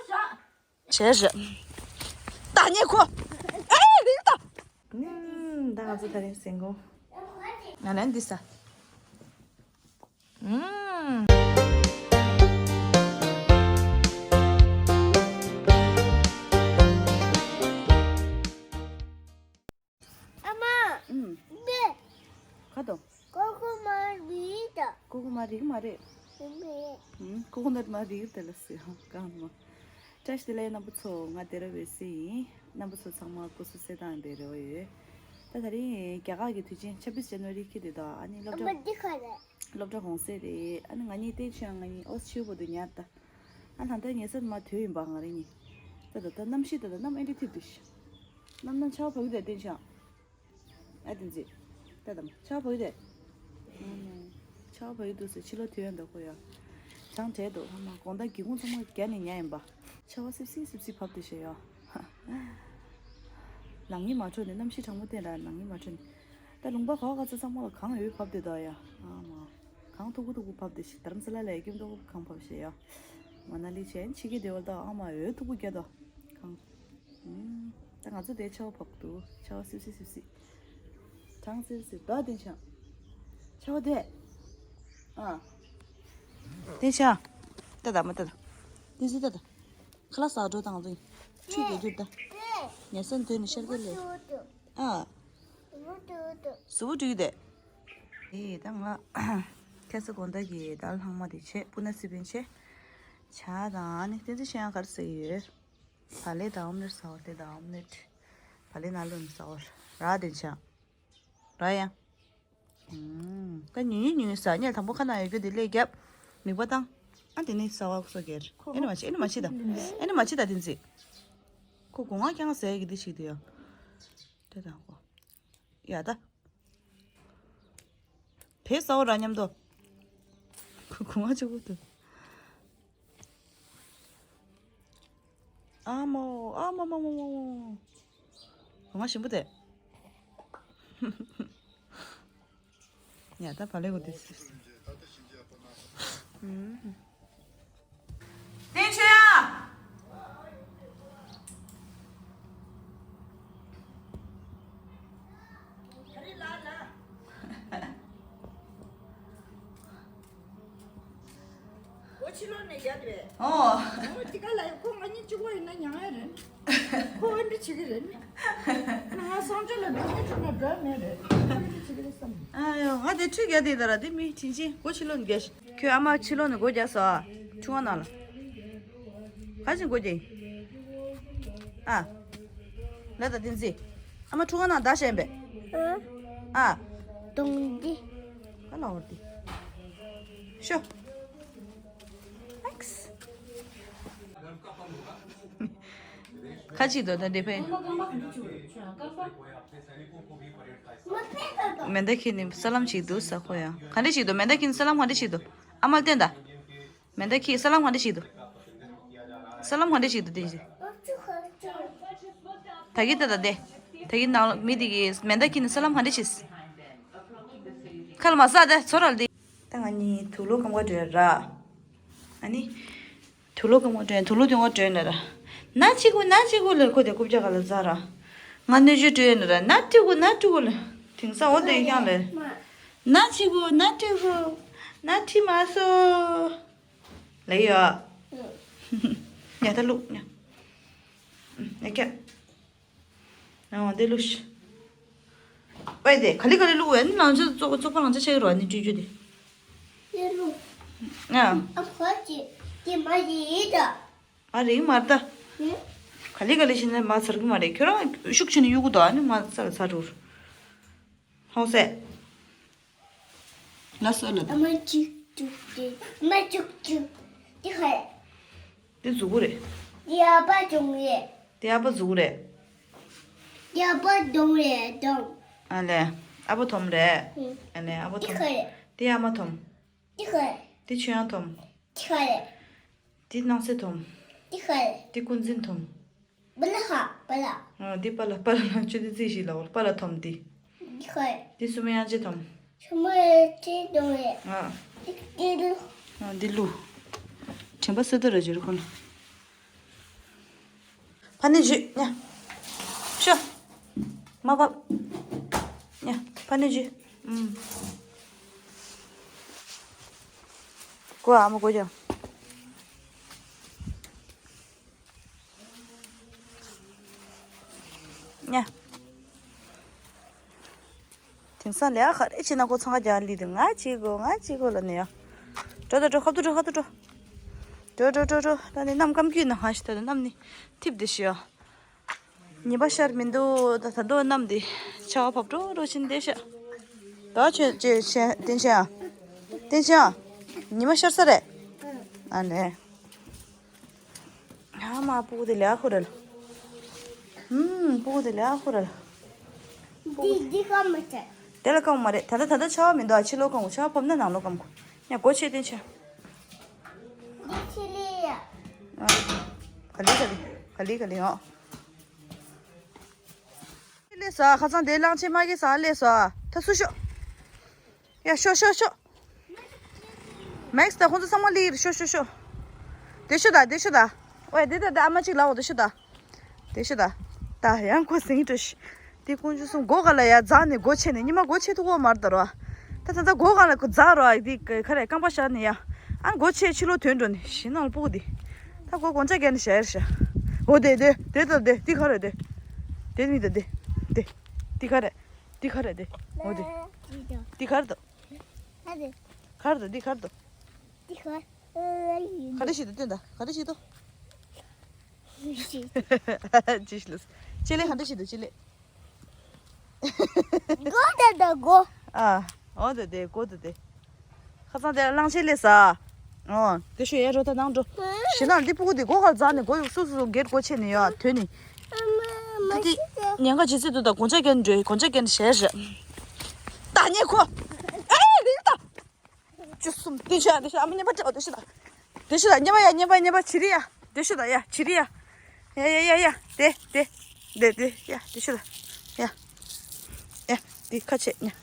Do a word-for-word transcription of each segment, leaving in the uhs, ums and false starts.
བྱས་རེད། ད་ཉེ་ཁོ། ཨེ་རིག་ད། ཨུམ། ད་ང་ཚོ་ད་རིང་སེང་གོ། ང་ལན་འདི་ས། ཨུམ། ཨ་མ། ཨུམ། འདི། ཁ་དོ། ཀོ་ཀོ་མ་རིག་ད། ཀོ་ཀོ་མ་རིག་མ་རེད། རིག་མ་རེད། ཨུམ། ཀོ་ཀོ་ནཊ་མ་རིག་དེ་ལ་སི་ཧ་གང་མ། བཀྲ་ཤིས་བདེ་ལེགས་རྣམ་པ་ཚོ། ང་སྡེ་ར་འོད་ཟེར་ཡིན། རྣམ་པ་ཚོ་ཚང་མ་སྐུ་གཟུགས་གསལ་ཐང་བདེ་རོགས་ཡོད། ད་ད་རིང་རྒྱ་གར་གྱི་དུས་ཆེན་ཆབ་བིས་ཇན་ཝ་རི་འཁེལ་དེ་དང་ཨ་ནི་སློབ་ཨ་མ་གྲྭ། འདི་ག་རེད། སློབ་གྲྭ་གུང་སེང་རེད། ཨ་ནི་ང་གཉིས་བསྟན་ཆོས་ང་གཉིས་ཨོ་ཆིའུ་བོ་དུ་ཉར་ད། ཨ་ལྷ་ལྟར་ཉལ་ས་མ་དོད་ཡིན་པ་ང་རང་གཉིས། ད་ད་ད་གནམ་གཤིས་ད་ད་གནམ་ཨེ་འདྲ་ཐིབས་དུ་ཤི། གནམ་གནམ་ཆར་བབས་ཀྱི་དེ་བསྟན་ཆོས། ཨ་དེ་ཚེ། ད་ད་ཆར་བབས་ཀྱི་དེ། ཆར་བབས་ཀྱི་འདུག་ཟེར་ཕྱི་ལོགས་དོད་ཡོད་འདུག་ཁོ་ཡ། ཆང་བྲལ་འདུག་ཧ་མ་དགོང་དག་སྒེའུ་ཁུང་ཚང་མ་བརྒྱབ་ནས་ཉལ་ཡིན་པ། ཆར་བ་སིབ་སིབ་སིབ་སིབ་བབས་དེ་ཤི་ཡ། ནང་གཉིས་མ་འཕྲོད་ནས་གནམ་གཤིས་གྲང་མོ་བསྟན་ར་ནང་གཉིས་མ་འཕྲོད་ནས། ད་ལུང་པ་ག་བ་ག་ཚོད་ཚང་མ་ལ་གངས་འོད་བབས་བསྡད་འདུག་ཡ། ཨ་མ། གངས་མཐུག་པོ་མཐུག་པོ་བབས་བསྡད་ཤག་རྡ་རམ་ས་ལ་ལ་ཡ་སྐྱིད་མདོག་གངས་བབས་ཤག་ཡ། མ་ན་ལི་བྱས་ཕྱི་རྒྱལ་སྡེ་བ་ལ་ད་ཨ་མ་འོད་མཐུག་པོ་བརྒྱབ་འདུག་གངས། ཨུམ། ད་ང་ཚོ་དེ་ཆར་པ་བབས་འདུག་ཆར་པ་སིབ་སིབ་སིབ་སིབ། གྲང་སིབ་སིབ་འདུག་བསྟན་ཆོས། ཆར་པ་དེ། ཨ། བསྟན་ཆོས། ལྟ་ད་མ་ལྟ་ད། བསྟན་ཆོས་ལྟ་ད། ཁ་ལག་ཟ་འགྲོ་དང་ཚོ། ཆུ་རྒྱག་རྒྱུ་ད། ཉལ་ས་འདོད་ནས་ཤར་གི་ལས། ཨ། གཟུ་བོ་འགྲིག་གི་དེ། ཨེ་ད་ང་ཁ་སང་དགོང་དག་གི་དལ་ལྷག་མ་དེ་བྱས་སྤུ་ན་སི་པན་བྱས། ཇ་དང་ཨ་ནི་བསྟན་ཆོས་ཤེས་ཡང་ག་རེ་ཟ་གི་ཡོད། བག་ལེབ་དང་ཨོམ་ལེཊ་ཟ་བ་དེ་དང་ཨོམ་ལེཊ། བག་ལེབ་ནང་ལོགས་ནས་ཟ་བ་ར་བསྟན་ཆོས། ར་ཡ། ཨུམ། ད་ཉུང་ཉུང་ཉུང་ཉུང་ཟ། ཉལ་དང་པོ་ཁ་ནང་ཡོད་རྒྱུ་དེ་ལས་རྒྱབ། མིད་པ་བཏང་། ཨ་དེ་ནས་ཟ་བ་སོ་གེར། ཨེ་ནི་མ་བྱེད། ཨེ་ནི་མ་བྱེད་ད། ཨེ་ནི་མ་བྱེད་ད་དེ་ཚེ། ཁོ་སྒོ་ང་རྐྱང་ཟ་ཡ་གི་དེ་ཞིག་དེ་ཡ། དེ་དང་ཁོ། ཡ་ད། དེ་ཟ་བ་ར་མཉམ་དུ། ཁོ་སྒོ་ང་གཅིག་པུ་དུ། ཨ་མོ། ཨ་མོ་མོ་མོ་མོ་མོ། སྒོ་ང་ཞིམ་པོ་དེ། ཡ་ད་བག་ལེབ་གོ་དེ། ཨུམ། བསྟན་ཆོས་ཡ། ཨོ། ཨོ་དེ་ག་ལ་ཡ་ཁོ་ང་གཉིས་གཅིག་པོ་ཡིན་ན་མྱང་ཡ་རེད། ཁོ་འདི་བྱེད་ཀྱི་རེད། ང་སང་ཆ་ལ་འགྲོ་མི་ཆོག་ན་འགྲོ་མེད་རེད། ཁོ་འདི་བྱེད་ཀྱི་རེད་བསམ། ཨ་ཡོ། ང་དེ་ཁྲུས་རྒྱག་དེ་ད་ར་དེ་མི་དྲིན་ཆེན་སྒོ་ཕྱི་ལོགས་ནས་རྒྱག་ཤི། ཁྱོད་ཨ་མ་ཕྱི་ལོགས་ནས་སྒོ་རྒྱག་སོ་ཨ། ཆུང་བ་ནང་ལ། ག་ཅིག་སྒོ་རྒྱག་ཨ། ལ་ད་དེ་ཚེ། ཨ་མ་ཁྲུ་ག་ནང་བདག་བཤད་པས། ཨ། དོང་འདི། ག་ལ་འོར་དེ། ཤོ། ཨེགས། ཁ་ཅིག་དོ་ད་འདྲེ་ཕན། མེ་མདའ་ཁྱེར་ནས་ས་ལམ་ཅིག་འདུག་ས་ཁོ་ཡ། ག་འདྲ་ཅིག་འདུག་མེ་མདའ་ཁྱེར་ནས་ས་ལམ་ག་འདྲ་ཅིག་འདུག་ཨ་མ་ལ་བསྟན་ད། མེ་མདའ་ཁྱེར་ས་ལམ་ག་འདྲ་ཅིག་འདུག་ས་ལམ་ག་འདྲ་ཅིག་འདུག་བསྟན་ཅིག་ད་གི་ད་ད་དེ། ད་གི་ནང་མི་དེ་གི་མེ་མདའ་ཁྱེར་ནས་ས་ལམ་ག་འདྲ་ཅིག་ཁ་ལ་མ་ཟ་དེ་ཚོ་ར་ལ་དེ། ད་ང་གཉིས་དུག་ལོག་སྐམ་ག་འགྲོ་ཡ་ར། ཨ་ནི། དུག་ལོག་སྐམ་ག་འགྲོ་ཡ། དུག་ལོག་སྐམ་ག་འགྲོ་ཡ་ན་ར། ན་གཅིག་པུ་ན་གཅིག་པུ་ལ་ཁོ་དེ་རྐུབ་བཀྱག་ག་ལ་ཟ་ར། ང་སྣོད་བཅུད་འགྲོ་ཡ་ན་ར། ན་ཏྲི་གུ་ན་ཏྲི་གུ་ལ། དེང་སང་འོ་དེ་ཡང་ལ། ན་གཅིག་པུ་ན་ཏྲི་གུ། ན་ཏྲི་མ་སོ། ལ་ཡོ། ཉ་ད་ལུག་ཉ། ཉ་ཀྱ། ཨ་འདི་བླུགས་ཤིག་ཨེ་དེ་ག་ལེ་ག་ལེ་བླུགས་ཨ་ནི་ལང་ཚོ་བཙོག་བཙོག་པ་ལང་ཚོ་ཆགས་ཀྱི་རོ། ཨ་ནི་བཀྲུས་རྒྱུ་དེ། ཨ། ཨ་ཕོ་ཅི་དེ་མ་ཡི་ད། ཨ་རིག་མར་ད། ག་ལེ་ག་ལེ་བྱས་ན་མར་ཚར་གི་མ་རེད། ཁྱོད་རང་ཤུགས་ཆེ་ནས་གཡུག་གི་འདུག་ཨ་ནི་མར་ཚར་ཚར་རུར། ཧོ་སེ། ལ་སོ་ལ་ད། ཨ་མ་ཅིག་ཅུག་ཅིག་མ་ཅུག་ཅུག་དེ་ཧ། དེ་མཛུ་གུ་རེད། དེ་ཨ་ཕ་གདོང་རེད། དེ་ཨ་ཕ་མཛུ་གུ་རེད། དེ་ཨ་ཕ་གདོང་རེད་གདོང་། ཨ་ལས། ཨ་ཕ་དོམ་རེད། ཨ་ལས་ཨ་ཕ་དོམ། དེ་ཧ་རེད། དེ་ཨ་མ་དོམ། དེ་ཧ་རེད། དེ་ཆོས་དབྱངས་དོམ། དེ་ཧ་རེད། དེ་སྣང་སྲིད་དོམ། དེ་ཧ་རེད། དེ་ཀུན་འཛིན་དོམ། པ་ལ་ཧ་པ་ལ། ཨ་དེ་པ་ལ་པ་ལ་ལ་ཆུ་དེ་རྩིས་ཤིག་ལ་འོར་པ་ལ་དོམ་དེ། དེ་ཧ་རེད། དེ་སུ་མ་ཡང་ཅི་དོམ། སུ་མ་ཡང་ཅི་དོམ་རེད། ཨ། དེ་དེ་ལུ། ཨ་དེ་ལུ། དྲན་པ་སེ་ཏོ་ར་ཇུ་རུ་ཁོ་ལ། ཕ་ནི་བཞུད་ཉ། ཤོ། མ་བབ། ཉ། ཕ་ནི་བཞུད། ཨུམ། གོ་ཨ་མ་གོ་ཀྱང་། ཉ། དེང་སང་ལས་ཀ་ག་རེ་བྱེད་ན་ཁོ་འཚང་ཁ་རྒྱག་ལི་འདུག་ང་བྱེད་དགོས་ང་བྱེད་དགོས་ལབ་ནས་ཡ། འགྲོ་ད་འགྲོ་ཁ་ཐུག་འགྲོ་ཁ་ཐུག་འགྲོ། འགྲོ་འགྲོ་འགྲོ་འགྲོ། ད་ནི་གནམ་སྐམ་རྒྱུས་ན་ཧ་ཤི་ད་ནི་གནམ་ནི་ཐིབས་དེ་ཤི་ཡ། ཉི་མ་ཤར་མི་འདུག་ད་ད་དོ་གནམ་འདི་ཆར་པ་བབས་འགྲོ་འགྲོ་བཞིན་བསྡད་ཤག་ད་ཁྱོད་ཁྱོད་ཁྱོད་བསྟན་ཤག་བསྟན་ཤག་ཉི་མ་ཤར་ས་རེད། ཨ་ནེ། ཨ་མ་སྤུ་གུ་དེ་ལས་ཁུ་རེད། ཨུམ་སྤུ་གུ་དེ་ལས་ཁུ་རེད། འདི་འདི་ག་མི་ཆེ། དེ་ལ་སྐམ་མ་རེད། ད་ལྟ་ད་ལྟ་ཆར་པ་མི་འདུག་ཕྱི་ལོགས་སྐམ་གོ་ཆར་པ་བབས་ན་ནང་ལོགས་སྐམ་གོ་ཡ་སྒོ་ཕྱེ་བསྟན་ཤག་འདི་ཕྱི་ལི་ཡ། ག་ལི་ག་ལི་ག་ལི་ག་ལི་ཨོ། སླེབས་སོང་ཁ་སང་དེ་གླང་ཆེན་མ་གི་ས་སླེབས་སོང་ད་སུ་ཤོག་ཡ་ཤོག་ཤོག་ཤོག་མེག་སི་དང་ཁོང་ཚོ་ཚང་མ་སླེབས་ཤོག་ཤོག་ཤོག་དེ་ཤོག་ད་དེ་ཤོག་ད། ཨོ་ཡ་དེ་ད་ད་ཨ་མ་གཅིག་ལ་འོ་དེ་ཤོག་ད། དེ་ཤོག་ད། ད་ཡང་ཁོ་ཟིང་འགྲོ་ཤི། དེ་ཀུན་སྤྱོད་གསུམ་སྒོ་ག་ལ་ཡ་འཛག་ནས་སྒོ་ཕྱེ་ནས་ཉི་མ་སྒོ་ཕྱེ་ཐུབ་ཀྱི་མ་རེད་ད་རོ། ད་ད་ད་སྒོ་ག་ལ་ཁོ་འཛག་རོ་དེ་ག་རེ་རྐང་པ་བཞག་ནས་ཡ། ཨ་སྒོ་ཕྱེ་ཕྱི་ལོགས་ཐོན་འགྲོ་ནས་ཞི་ནང་ལ་སྤུ་གུ་དེ། ད་སྒོ་སྒོ་ལྕགས་བརྒྱབ་ནས་བཞག་ཡར་ཤ། འོ་དེ་དེ་དེ་ད་དེ་དེ་ག་རེ་དེ། དེ་མི་ད་དེ། དེ། དེ་ག་རེ། དེ་ག་རེ་དེ། འོ་དེ། དེ་ག་རེ་དོ། ག་རེ་དོ། ག་རེ་དོ་དེ་ག་རེ་དོ། དེ་ག་རེ། ག་རེ་ཞིག་ཏུ་སྟོན་ད་ག་རེ་ཞིག་ཏུ། ཅི་ཞིག་ལ། ཅི་ལེ་ག་རེ་ཞིག་ཏུ་ཅི་ལེ། སྒོ་དེ་དང་སྒོ། ཨ། འོ་དེ་དེ་སྒོ་དེ་དེ། ཁ་སང་དེ་གླང་ཆེན་སླེབས་ས། འོ། དེ་ཤོད་ཡ་རོ་ད་ནང་འགྲོ། ཞེ་ན་འདི་སྤུ་གུ་དེ་སྒོ་གར་འཛག་ནས་སྒོ་སུ་སུ་སུ་སྒེར་སྒོ་ཕྱེ་ནས་ཡོད་དོན་ནི། དེ་དེ་ཉེན་ཁ་ཇི་སྲིད་དུ་ད་སྒོ་ལྕགས་བརྒྱབ་ནས་འགྲོ་སྒོ་ལྕགས་བརྒྱབ་ནས་བྱས་རེད། ད་ཉེ་ཁོ། ཨེ་རིག་ད། བཅུ་གསུམ་དེ་ཤ་དེ་ཤ་ཨ་མ་ཉེན་པ་སྤྲད་འོ་དེ་ཤ་ད། དེ་ཤ་ད་ཉེན་པ་ཡ་ཉེན་པ་ཉེན་པ་བྱི་རི་ཡ་དེ་ཤ་ད་ཡ་བྱི་རི་ཡ། ཡ་ཡ་ཡ་ཡ་དེ་དེ་དེ་དེ་ཡ་དེ་ཤ་ད་ཡ། ཡ་དེ་ཁ་ཆེ་ཉ།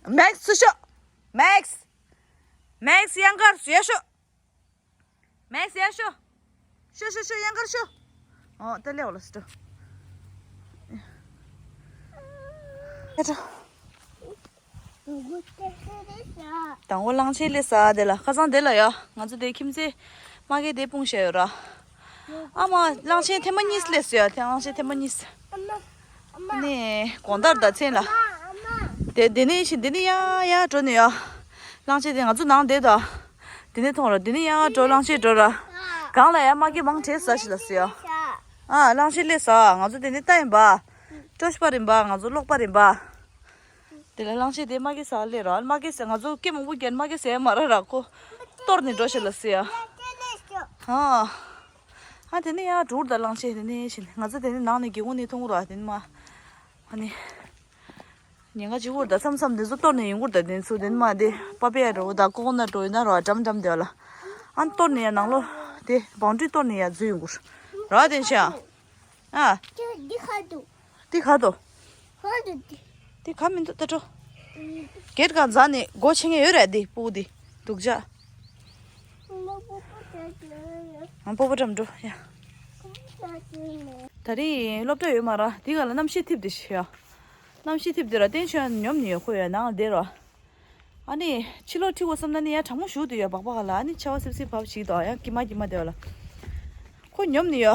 མེག་སི་སུ་ཤོག་མེག་སི། མེག་སི་ཡང་གར་སུ་ཡ་ཤོག་མེག་སི་ཡར་ཤོག་ཤོག་ཤོག་ཤོག་ཡང་གར་ཤོག་ཨོ་ད་ལེའོ་ལ་སི་ཏོ། ཡ་ཏོ། དང་པོ་གླང་ཆེན་སླེབས་ས་དེ་ལ་ཁ་སང་དེ་ལ་ཡ་ང་ཚོ་དེ་ཁྱིམ་མཚེས་མ་གི་དེ་སྤུངས་བཞག་ཡོད་ར། ཨ་མ་གླང་ཆེན་ཐེངས་མ་གཉིས་སླེབས་སོང་ཡ་དེ་གླང་ཆེན་ཐེངས་མ་གཉིས། ཨ་མ། ཨ་མ། ནས་དགོང་དག་ཟླ་མཚན་ལ། ཨ་མ། དེ་དེ་ནས་ཤི་འདི་ནས་ཡ་ཡ་འགྲོ་ནས་ཡ། གླང་ཆེན་དེ་ང་ཚོ་ནང་བསྡད་དོ། དེ་ནས་མཐོང་ར་དེ་ནས་ཡ་འགྲོ་གླང་ཆེན་འགྲོ་ར། གང་ལ་ཡ་མ་གི་མང་བྲེལ་ཟ་ཞིག་ལ་སི་ཡ། ཨ་གླང་ཆེན་སླེབས་ས་ང་ཚོ་དེ་ནས་ལྟ་ཡིན་པ། སྤྲོ་ཤི་པ་རིན་པ་ང་ཚོ་ཀློག་པ་རིན་པ། དེ་ལ་གླང་ཆེན་དེ་མ་གི་ཟ་སླེབས་ར་མ་གི་ཟ་ང་ཚོ་སྐད་མང་པོ་རྒྱན་མ་གི་ཟ་མ་ར་ར་ཁོ། གཏོར་ནས་འགྲོ་ཞིག་ལ་སི་ཡ། ཨ། ཨ་དེ་ནས་ཡ་འགྲོ་ད་གླང་ཆེན་དེ་ནས་ཕྱིན་ང་ཚོ་དེ་ནས་ནང་ནས་སྒེའུ་ཁུང་ནས་མཐོང་ར་དེ་ནས་མ། ཨ་ནི། ཉེན་ཁ་ཅིག་འུར་ད་མཚམས་མཚམས་དེ་ཚོ་གཏོར་ནས་ཡོང་གུར་ད་དེ་ཚོ་དེ་མ་དེ་པ་པེ་ཡ་འགྲོ་ད་ཀོ་ཀོ་ནཊ་འགྲོ་ཡིན་ན་རོ་འགྲམ་འགྲམ་དེ་བ་ལ། ཨ་གཏོར་ནས་ཡ་ནང་ལོ་དེ་བང་ཁྲི་གཏོར་ནས་ཡ་འཛུལ་ཡོང་གུར། ར་དེ་ཤ། ཨ། ཅོ་འདི་ཁ་འདུག་དེ་ཁ་དོ། ཁ་འདུག་དེ། དེ་ཁ་མི་འདུག་ད་འགྲོ། ཨུམ། གེད་གང་ཛ་ནས་སྒོ་ཕྱེ་ངེས་ཡོད་ར་དེ་སྤུ་གུ་དེ། སྡུག་ཅག་ཨ་སྤོ་བོ་འགྲམ་འགྲོ་ཡ། ད་རིང་སློབ་གྲྭ་ཡོད་མ་ར་དེ་ག་ལ་གནམ་གཤིས་ཐིབས་དེ་ཤི་ཡ། གནམ་གཤིས་ཐིབས་དེ་ར་བསྟན་ཆོས་ཉོམ་ནི་ཡོད་ཁོ་ཡ་ནང་ལ་བསྡད་ར། ཨ་ནི་ཕྱི་ལོགས་ཁྲིད་དགོས་བསམ་ན་ནི་ཡ་གྲང་མོ་ཞུགས་དུ་ཡ་སྦག་སྦག་ལ་ཨ་ནི་ཆ་བ་སིབ་སིབ་བབས་ཞིག་དོ་ཡ་ཀི་མ་ཀི་མ་དེ་བ་ལ། ཁོ་ཉོམ་ནི་ཡ།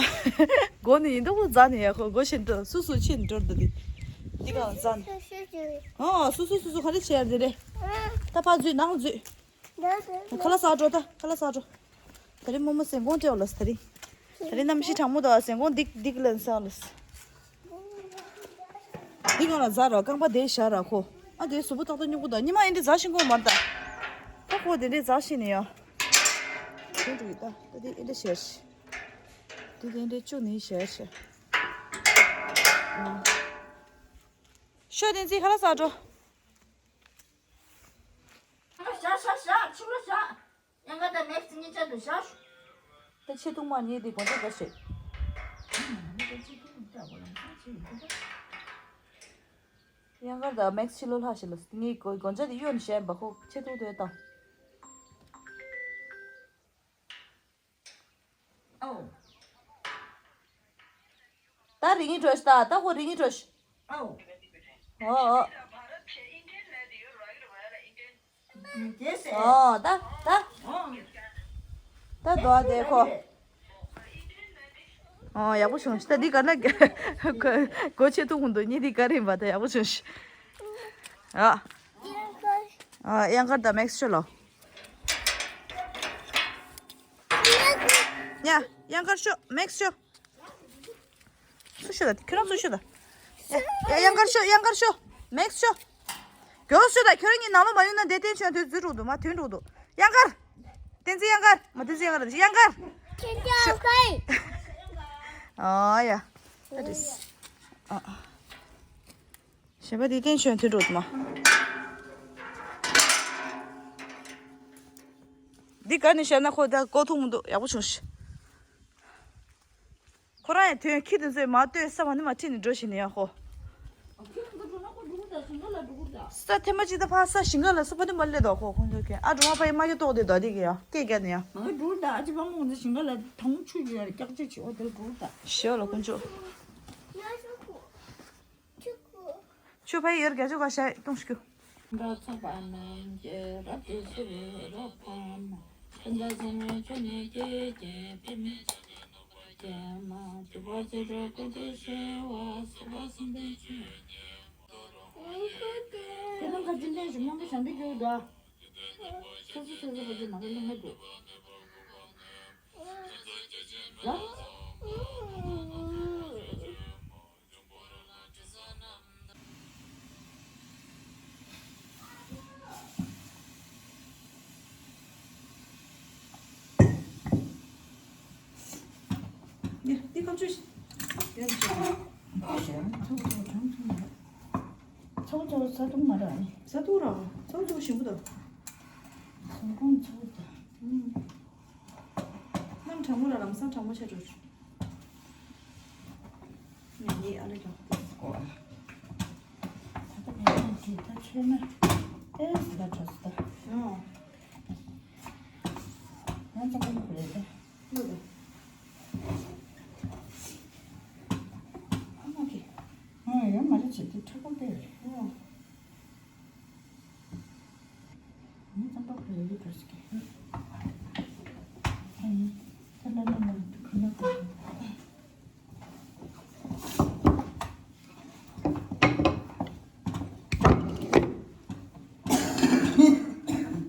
སྒོ་ནི་ཡིན་དུ་ཁོ་འཛག་ནི་ཡ་ཁོ་སྒོ་ཤིན་ཏུ་སུ་སུ་ཕྱིན་འགྲོ་འདུག་དེ། དེ་ག་ལ་འཛག་ནི། ཨོ་སུ་སུ་སུ་སུ་ག་རེ་བྱེད་ཡ་དེ་རེད། ད་ཕ་འཛུལ་ནང་འཛུལ། ཁ་ལག་ཟ་འགྲོ་ད་ཁ་ལག་ཟ་འགྲོ། ད་རིང་རྨོ་མོ་ཟན་གོང་སྤྲད་ལ་ད་རིང་། ད་རིང་གནམ་གཤིས་གྲང་མོ་དང་ཟན་གོང་སྡིག་སྡིག་ལན་ཟ་ལ། འདི་གང་ལ་ཟ་རོ་རྐང་པ་དེ་བཞག་ར་ཁོ། ཨ་དེ་གཟུགས་པོ་ཏག་ཏག་སྨྱུ་གུ་དང་ཉི་མ་ཨེ་འདྲ་ཟ་ཤིང་གོ་མ་ད། ད་ཁོ་དེ་འདྲས་ཟ་ཤིང་ནི་ཡ། དེ་འགྲོ་གི་ད་ད་དེ་ཨེ་འདྲ་བྱས་ཤི། དེ་དེ་འདྲས་བཅུག་ནི་བྱས་ཤི། ཤོ་དེ་ཚིག་ཁ་ལག་ཟ་འགྲོ། བཞག་བཞག་བཞག་ཕྱི་ལོགས་བཞག་གཡང་དཀར་དང་མེག་སི་གཉིས་ཆ་དུ་བཞག་ད་ཆེ་ཐུང་མ་གཉིས་དེ་གོ་ཚོད་ད་བཤད། གཡང་དཀར་དང་མེག་སི་ཕྱི་ལོགས་ལྷག་ཞིག་ལ་ངའི་གོ་གོན་ཆ་དེ་གཡོན་ནས་བཞེས་པ་ཁོ་ཆེ་ཐུང་དོན་དང་། ཨོ། ད་རིང་ངི་འགྲོ་ཤི་ད་ད་ཁོ་རིང་ངི་འགྲོ་ཤི། ཨོ། ཨོ་ཨོ། རྒྱལ་སྲས། ཨོ་ད་ད། ཨོ། ད་དོ་དེ་ཁོ། ཨོ་ཡག་པོ་བྱུང་ཤི་ད་འདི་ག་ན་གོ་ཆེ་ཐུང་གུན་དུ་ཉི་འདི་ག་རིམ་པ་ད་ཡག་པོ་བྱུང་ཤི། ཨ། ཨ་གཡང་དཀར་དང་མེག་སི་ཤོ་ལོ། ཡ་གཡང་དཀར་ཤོ་མེག་སི་ཤོ། སུ་ཤོད་ད། ཁྱོད་རང་སུ་ཤོད་ད། ཡ་ཡ་གཡང་དཀར་ཤོད། གཡང་དཀར་ཤོད། མེག་སི་ཤོད། མགྱོགས་ཤོད་ད། ཁྱོད་རང་གཉིས་ནང་ལོགས་མ་ཡོང་ན་དེ་བསྟན་ཆོས་དུས་ཚོད་འགྲོ་འདུག་མ་དུས་འགྲོ་འདུག་གཡང་དཀར། བསྟན་འཛིན་གཡང་དཀར། མ་བསྟན་འཛིན་གཡང་དཀར་གཡང་དཀར། ཁྱེད་ཅག་ཤོད། ཨ་ཡ། That is. ཨ་ཨ། གཞན་པ་དེ་བསྟན་ཆོས་དུས་འགྲོ་འདུག་མ། འདི་ག་ནས་བཤད་ན་ཁོ་ད་ཀོ་ཐུང་མི་འདུག་ཡག་པོ་བྱུང་ཤི། ཁོ་རང་ཡང་དོན་ཁྱི་དེ་ཚོས་མ་ལྟོས་ས་བ་ནི་མ་ཁྲིད་ནས་འགྲོ་བཞིན་ནས་ཡང་ཧོ། ས་ཐེ་མ་ཅི་ད་ཕ་ས་ཞིང་ཁ་ལ་ས་ཕ་ནི་མ་སླེབས་དོ་ཁོ་ཁོང་ཚོ་གས་ཨ་འགྲོ་མ་ཕ་ཡི་མ་གི་ཏོག་དེ་དོ་དེ་གི་ཡང་སྐད་རྒྱག་ནས་ཡང་། ང་འགྲོ་ད་ཨ་ཅི་ཕ་མོ་ང་ཚོ་ཞིང་ཁ་ལ་དང་ཆུ་ཅི་ཡ་རེ་སྐྱག་ཅི་ཆི་འོ་དེ་འགྲོ་ད། ཞེ་ལ་དཀོན་མཆོག་ཆུ་ཕ་ཡི་ཡར་རྒྱ་ཆུ་ག་ཤ་གཏོང་ཤི་རྒྱུ། འདྲ་ཚོགས་པ་རྣམས་ཀྱི་རབ་ཏུ་ཕྱི་རུ་རབ་འཕམ། ཀུན་ཏུ་བཟང་བའི་ཆོས་ནི་སྐྱེས་ཀྱི་པདྨའི་ཚོགས་ནི་ནོར་བུ་རྒྱལ་མ་གྲུབ་པ་ཆེ་དྲག་ཀུན་ཏུ་གཤེགས་པ་སོགས་པ་གསུམ་ལྡན་ཆོས་ཉིད། དེ་རྣམས་ཁ་ཅིག་ལྡན་ཞིང་མང་པོ་བྱམས་པའི་རྒྱུ་དགའ། སོ་སོ་སོ་སོ་ཁ་ཅིག་མ་གི་ལུང་མེད་དུ། ལ། ཡ། འདི་ཁ་མཆུ་ཞིག་ཡ། ཚ་བོ་ཚ་བོ་གྲང་ཐུང་ཡ། ཚ་བོ་ཚ་བོ་ས་ཐུང་མ་ར་ནི། ས་ཐུང་ར། ཚ་བོ་ཚ་བོ་ཞིམ་པོ་དང་། ཚོང་ཁང་ཚ་བོ་དང་། ཨུམ། གནམ་གྲང་མོ་ལ་ལམ་སང་གྲང་མོ་ཆགས་འགྲོ། ངས་ངའི་ཨ་ལེ་ཀྱང་ཏིས་ཀོ། ད་ལྟ་ངས་ཀྱང་ཅི་ད་ཆོས་ན། ཨེ་ཟི་ད་ཁྲོ་སི་ད། ཨོ། ང་ཙམ་པ་ཡིན་པ་རེད་ད། ལོ་ད། ཨ་མ་ཁེ། ཨ་ཡོད་མ་རེད་ཅེས་དེ་ཁྲ་པོ་དེ་རེད། ཨོ། ངས་ཙམ་པ་ཁོ་ཡི་བར་ཞིག་གི་ཨ་ཡིན། ད་ལ་ལ་ལ་ཁོ་ལ་ཁོ།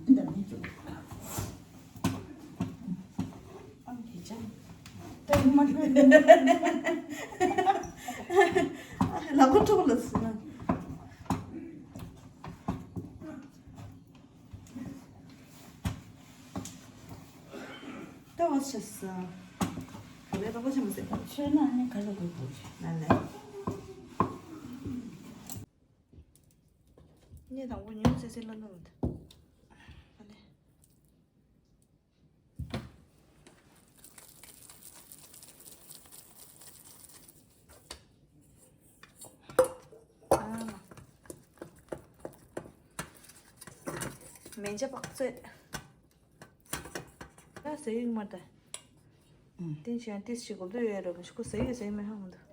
འདི་མི་འཇུག་ཨང་ཁེ་ཅང་། ད་ཡིན་མ་ཁོ། ལ་ཁོ་ཁྲོ་ལ་སུ་ན། ད་བ་ཆ་ས། ག་རེ་རོགས་པ་བྱེད་མ་ཟེར། ཆོས་ན་ནི་ག་རེ་དགོས་དགོས་ན་ལེ། ངས་དང་པོ་ཉུང་ཙེ་ཙེ་ལ་ལ་ལ། ཨ་ལེ། ཨ་མ། མེ་ཇ་པག་ཚོད། ད་ཟས་ཡིག་མ་ད། ཨུམ། ཏིན་ཞན་ཏིས་ཞིག་གོ་བསྡད་ཡོད་རེད་མ་གཞི་ཁོ་ཟས་ཡོད་ཟས་མེད་ཧ་མ་འདུག་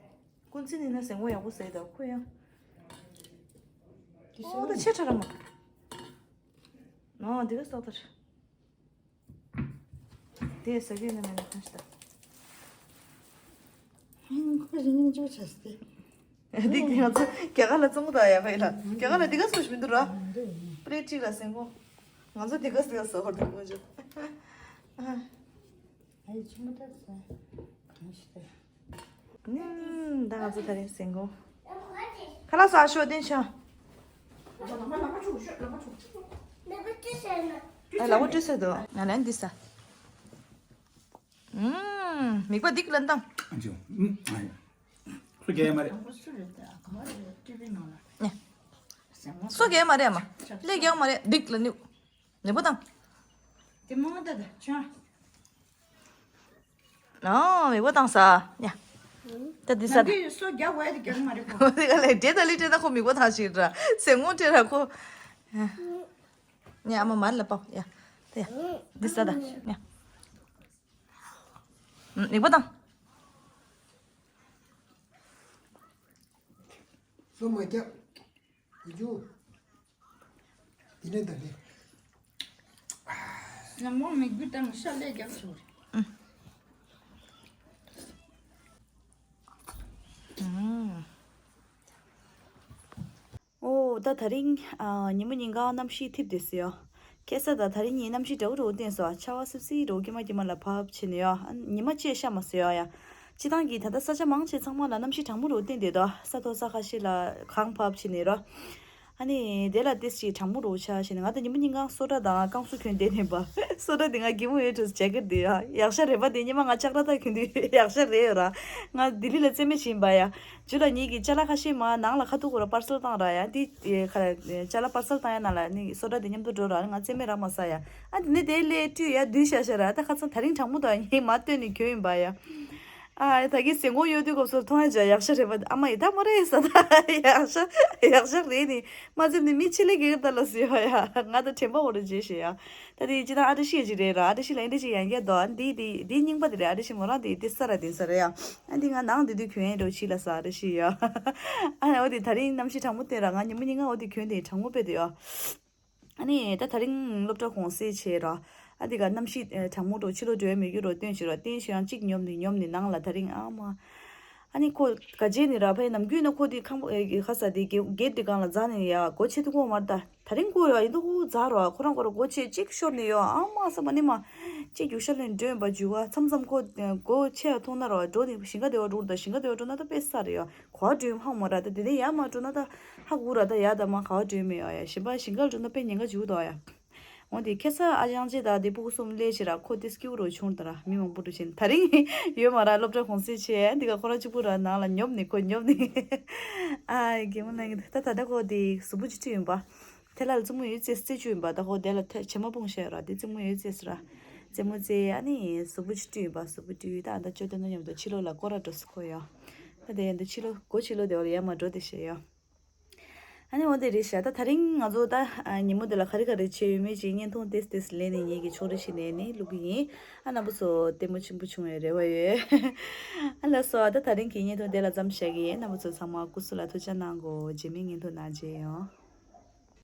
ཀུན་རྩི་ནི་ན་ཟས་ངོ་ཡག་པོ་ཟས་ད་ཁོ་ཡང་། ཏིས་ཨོ་ད་ཆེ་ཕྲ་ར་མ། ཨོ་འདི་ག་སོག་ད་ར། དེ་ཟ་གི་ཡོད་ན་མེད་ན་གང་ཞིག་ད། ཁོ་རིང་ཅོ་ཆ་སྟེ། འདི་ང་ཚོ་རྒྱ་གར་ལ་བཙོང་གི་ད་ཡ་ཕ་ཡི་ལ། རྒྱ་གར་ལ་འདི་ག་སོ་ཞིག་མི་འདུག་ར། པི་ལེ་ཊི་གཅིག་ལ་ཟས་ངོ་། ང་ཚོ་འདི་ག་སོ་ཡ་ཟ་བར་འདུག་ང་ཚོ། ཨ་ཡི་ཆུ་མོ་ད་ཟ། གང་ཞིག་ད། ད་ང་ཚོ་ད་རིང་ཟས་ངོ་། ཁ་ལག་ཟ་ཤོག་དེ་ཤ། ཨ་ལག་པ་བཀྲུས་ཟེར་དོ། ང་ལན་འདི་ཟ། ཨུམ། མིག་པ་འདི་ག་ལ་བཏང་། ཨ་ཅོ། ཨུམ། ཨ་ཡ། སོ་རྒྱག་ཡ་མ་རེད། ནས། སོ་རྒྱག་ཡ་མ་རེད་ཨ་མ། ལས་རྒྱག་མ་རེད། འདི་ག་ལ་ནི། མིག་པ་བཏང་། དེ་མོ་ད་ད་ཆ། ཨོ། མིག་པ་བཏང་ས། ཡ། ད་འདི་ཟ། ནམ་རྒྱུན་སོ་རྒྱག་འོས་དེ་རྒྱག་མ་རེད་ཁོ། འོ་དེ་ག་ལས་འདྲེ་ད་ལི་འདྲེ་ད་ཁོ་མི་གོ་ཐང་ཞིག་ར་ཟེ་ངོ་འདྲེ་ར་ཁོ། ཉ་ཨ་མ་མར་ལ་པ་ཡ། ད་ཡ། འདི་ཟ་ད་ཉ། ནིག་པ་དང་། སོ་མ་རྒྱག་ཡི་ཇུ། དེ་ནས་ད་ནི། ནམ་མོ་མི་རྒྱུ་དང་ཤ་ལས་རྒྱག་ཆོག་རེད། ཨོ་ད་དེ་རིང་ཨ་ཉི་མ་ཉིན་གང་གནམ་གཤིས་འཐིབས་བསྡད་སོང་ཡ། ཁ་སང་དང་དེ་རིང་གཉིས་གནམ་གཤིས་འདྲ་བོ་འདྲ་བོ་བསྟན་སོང་། ཆར་པ་སིབ་སིབ་འདྲ་བོ་སྐྱེས་མ་སྐྱེས་མ་ལ་བབས་བྱས་ནས་ཡ། ཉི་མ་གཅིག་ཤར་མ་སོང་ཡ་ཡ། སྤྱིར་བཏང་གི་ད་ལྟ་ས་ཆ་མང་ཆེ་ཚང་མ་ལ་གནམ་གཤིས་གྲང་མོ་འདྲ་བོ་བསྟན་བསྡད་འདུག་ས་མཐོ་ས་ཁ་ཤས་ལ་གངས་བབས་བྱས་ནས་ར། ཨ་ནི་དེ་ལ་ཏོག་ཙམ་གྲང་མོ་འདྲ་བོ་ཆགས་བྱས་ནས། ང་ད་ཉི་མ་ཉིན་གང་སོ་ཊ་དང་བསྐང་གསོ་གྱོན་བསྡད་ནས་པ། སོ་ཊ་དེ་ང་གད་མོ་ཡོད་དུས་ཇེ་ཀེཊ་དེ་ཡ་ཡག་ཤ་རེད་པ། དེ་ཉི་མ་ང་ལྕགས་ར་ད་གྱོན་དུས་ཡག་ཤ་རེད་ཡོད་ར། ང་ལྡི་ལི་ལ་རྩེད་མོ་བྱེད་ཡིན་པ་ཡ། ཇུ་ལ་ཉིད་ཀྱི་ཅ་ལག་ཁ་ཤས་མ་ནང་ལ་ཁ་ཐུག་གོ་ར་པར་སལ་བཏང་ར་ཡ། འདི་ཁ་ཅ་ལག་པར་སལ་བཏང་ཡ་ནང་ལ་ནི་སོ་ཊ་དེ་མཉམ་དུ་འགྲོ་ར། ང་རྩེད་མོ་རག་མ་ས་ཡ། ཨ་དེ་ནས་དེ་ལས་བཀྲུས་ཡ་བསྡུས་ཤ་ཤ་ར། ད་ཁ་སང་དེ་རིང་གྲང་མོ་དང་ཡིན་མ་སྟོན་ནས་གྱོན་ཡིན་པ་ཡ། ཨ་ད་གིན་ཟེ་ངོ་ཡོད་དུས་སྐབས་སུ་མཐོང་ཡ་ཇ་ཡག་ཤ་རེད་པ། ཨ་མ་ཡི་ད་མོ་རེད་ས་ད་ཡག་ཤ་ཡག་ཤ་རེད་ནི། མ་ཚེམ་ནི་མི་ཆེ་ལེ་གེ་ད་ལ་སུ་ཡ་ཡ། ང་ད་དྲན་པ་འོ་རེ་བརྗེད་ཤེ་ཡ། ད་དེ་ཅི་ད་ཨ་ཏི་ཤི་ཡ་ཅིག་རེད་ར། ཨ་ཏི་ཤི་ལ་ཨིན་དི་ཅིག་ཡང་སྐྱར་དོ། ཨ་འདི་འདི་འདི་རྙིང་པ་དེ་རེད། ཨ་ཏི་ཤི་མོ་རང་དེ་དེ་ས་ར་དེ་ས་རེད་ཡ། ཨ་འདི་ང་ནང་དེ་དུས་གྱོན་ཡ་འགྲོ་ཕྱི་ལ་ས་ཨ་ཏི་ཤི་ཡ། ཨ་འོ་དེ་དེ་རིང་གནམ་གཤིས་གྲང་མོ་བསྟན་ར། ང་ཉི་མ་ཉིན་གང་འོ་དེ་གྱོན་དེ་གྲང་མོ་དཔེ་དེ་ཡ། ཨ་ནི་ད་དེ་རིང་སློབ་གྲྭ་གུང་སེང་བྱས་ར། ཨ་འདི་ག་གནམ་གཤིས་ཨེ་གྲང་མོ་འགྲོ། ཕྱི་ལོགས་འགྲོ་ཡ་མེད་རྒྱུ་རོ་སྟོན་བྱས་ར། སྟོན་བྱས་ཡང་གཅིག་ཉོབ་ནི་ཉོབ་ནི་ནང་ལ་དེ་རིང་ཨ་མ། ཨ་ནི་ཁོ་ག་བྱས་ནི་ར་ཕའི་ནམ་རྒྱུན་ན་ཁོ་དེ་ཁང་པ་ཨེ་ག་ས་དེ་གེ་གེ་དེ་སྒང་ལ་འཛེགས་ནི་ཡ། སྒོ་ཕྱེ་ཐུབ་ཀྱི་མ་རེད་ད། དེ་རིང་ཁོ་ཡ་ཡིན་དུ་ཁོ་འཛེགས་ར། ཁོ་རང་ཁོ་ར་སྒོ་ཕྱེ་གཅིག་ཤོར་ནི་ཡོ། ཨ་མ་ས་མ་ནི་མ། གཅིག་རྒྱུག་ཤར་ལེན་འགྲོ་ཡིན་པ་འཇུ་བ། མཚམས་མཚམས་ཁོ་སྒོ་ཕྱེ་ཡ་མཐོང་ན་ར་འགྲོ་ནི་ཞིང་ཁ་དེ་བ་འགྲོ་ད། ཞིང་ཁ་དེ་བ་འགྲོ་ན་ད་དཔེ་ས་རེད་ཡ། ག་བ་འགྲོ་ཡིན་ཧ་མ་ར། ད་དེ་ནས་ཡར་མར་འགྲོ་ན་ད་ཧ་གོ་ར། ད་ཡར་ད་མར་ག་བ་འགྲོ་ཡིན་མེད་ཡ། ཡ་གཞན་པ་ཞིང་ཁར་འགྲོ་ན་དཔེ་ཉེན་ཁ་འཇུག་འདུག་ཡ། འོ་དེ་ཁ་སང་ཨ་ཅང་ཅེ་དང་དེ་ཕྲུ་གུ་གསུམ་སླེབས་བྱས་ར། ཁོ་དེ་སྐྱིད་པོ་རུ་བྱུང་ད་ར། མི་མང་པོ་འགྲོ་བྱས་ད་རིང་ཡོད་མ་ར། སློབ་གྲྭ་གུང་སེང་བྱས། འདི་ག་ཁོ་ར་གཅིག་པུ་ར་ནང་ལ་ཉོབ་ནི། ཁོ་ཉོབ་ནི། ཨ་གད་མོ་ན་གི་ད་ད་ལྟ་ཁོ་དེ་གཟུགས་པོ་ཅིག་བཀྲུས་ཡིན་པ། དེ་ལ་རྩེད་མོ་ཡོད་རྩེད་རྩེད་བཅུག་ཡིན་པ། ད་ཁོ་དེ་ལ་ཐ་བྱེ་མ་སྤུངས་བྱས་ར། དེ་རྩེད་མོ་ཡོད་རྩེད་ར། རྩེད་མོ་རྩེ། ཨ་ནི་གཟུགས་པོ་ཅིག་བཀྲུས་ཡིན་པ། གཟུགས་པོ་བཀྲུས། ད་ཨ་ད་ཅོ་ཏོ་ན་མཉམ་དུ་ཕྱི་ལོགས་ལ་སྐོར་ར་འགྲོ་སི་ཁོ་ཡ། ད་དེ་ཡན་དུ་ཕྱི་ལོགས་སྒོ་ཕྱི་ལོགས་དེ་བ་ལ་ཡར་མར་འགྲོ་དེ་བྱས་ཡ། ཨ་ནི་འོ་དེ་རེད་ཤག་ད་དེ་རིང་ང་ཚོ་ད་ཨ་ཉིན་མོ་དེ་ལ་ག་རེ་ག་རེ་བྱས་ཡོད་མེད་ཅིག་བརྙན་ཐུང་ཏེས་ཏེས་ལེན་ནས་ངེད་ཀྱི་ཕྱོགས་རིས་ཤིག་ནས་ནི་བླུག་གི་ཡིན། ཨ་རྣམ་པ་ཚོ་ལྟད་མོ་ཆེན་པོ་བྱུང་བའི་རེ་བ་ཡོད། ཨ་ལགས་སོ། ད་དེ་རིང་གི་བརྙན་ཐུང་དེ་ལ་མཚམས་བཞག་གི་ཡིན། རྣམ་པ་ཚོ་ཚང་མ་སྐུ་གཟུགས་ལ་ཐུགས་ཅག་གནང་གོ། རྗེས་མའི་བརྙན་ཐུང་ནང་མཇལ་ཡོང་།